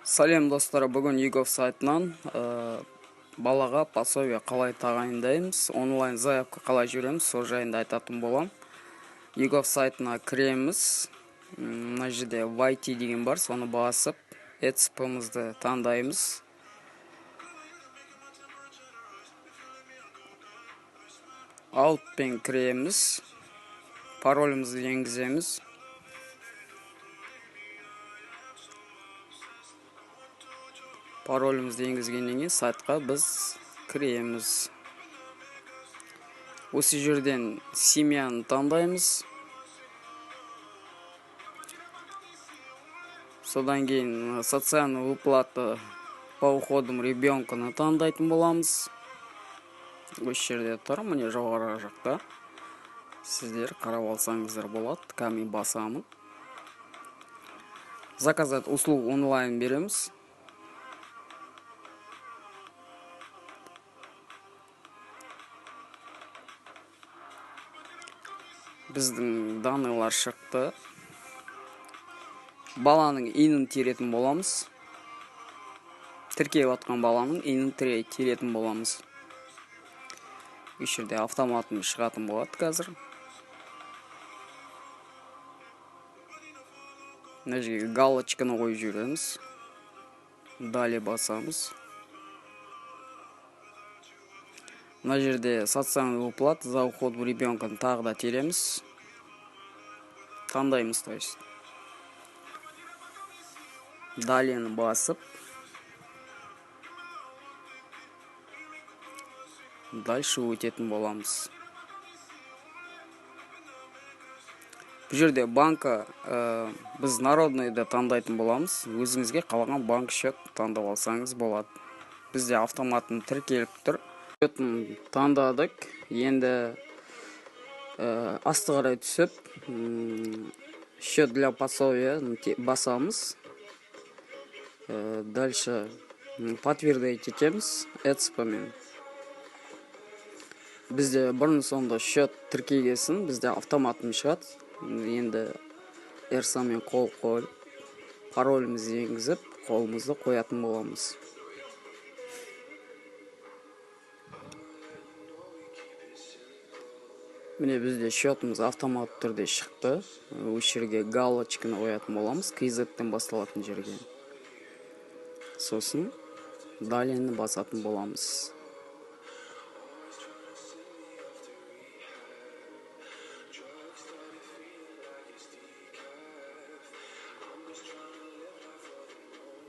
Сәлем, достар! Бүгін eGov сайтынан балаға пособие қалай тағайындаймыз, онлайн заявка қалай жібереміз, сол жайында айтатын боламын. eGov сайтына кіреміз. Мына жерде «Войти» деген бар, соны басып, ЭЦП-мызды таңдаймыз. Аутпен кіреміз, паролімізді енгіземіз. Паролімізді енгізгеннен кейін сайтқа біз кіреміз. Осы жерден семьяны таңдаймыз. Содан кейін социальная выплата по уходу ребенка таңдайтын боламыз. Осы жерде тұр, міне, жоғары жақта, сіздер қарап алсаңыздар болады. Қазір мен басамын. «Заказать услугу онлайн» береміз. Біздің данныйлар шықты. Баланың ИИН-ін теретін боламыз. Тіркеліп жатқан баланың ИИН-ін теретін боламыз. Осы жерде автоматом шығатын болады. Қазір мына жерге галочканы қойып жібереміз. Далее басамыз. Мына жерде социальный выплата за уход ребенка тағы да тереміз, таңдаймыз, то есть далее басып, дальше өтетін боламыз. Бұл жерде банка біз народныйды таңдайтын боламыз. Өзіңізге қалаған банк счет таңдап алсаңыз болады. Бізде автоматын тіркеліп тұр. Счетын таңдадық. Енді асты қарай түсіп, счет для пособия басамыз. Дальше подтвердить етеміз ЭЦП мен. Бізде бұрын соңды счет тіркегесін, бізде автоматом шығады. Енді RSA-мен қол қойып, паролімізді енгізіп, қолымызды қоятын боламыз. Міне, бізде счетымыз автоматты түрде шықты. Осы жерге галочканы қоятын боламыз, KZ-тен басталатын жерге. Сосын далее басатын боламыз.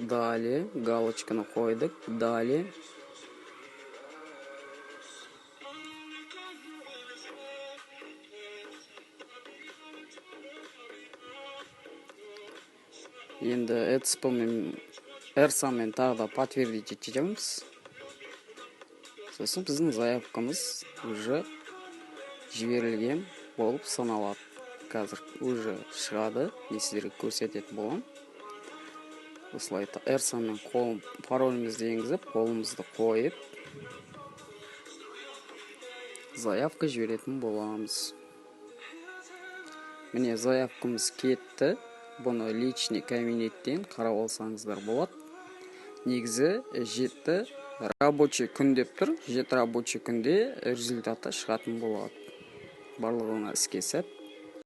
Далее, галочканы қойдық. Далее. Енді ЭЦП мен, RSA-мен тағы да подтвердить етеміз. Сосын біздің заявкамыз уже жіберілген болып саналады. Қазір уже шығады, мен сіздерге көрсететін боламын. Осылай RSA-мен қол, паролімізді енгізіп, қолымызды қойып, заявка жіберетін боламыз. Міне, заявкамыз кетті. Бұны личный кабинеттен қарап алсаңыздар болады. Негізі 7 рабочий күн деп тұр. 7 рабочий күнде результаты шығатын болады. Барлығына іске сәт!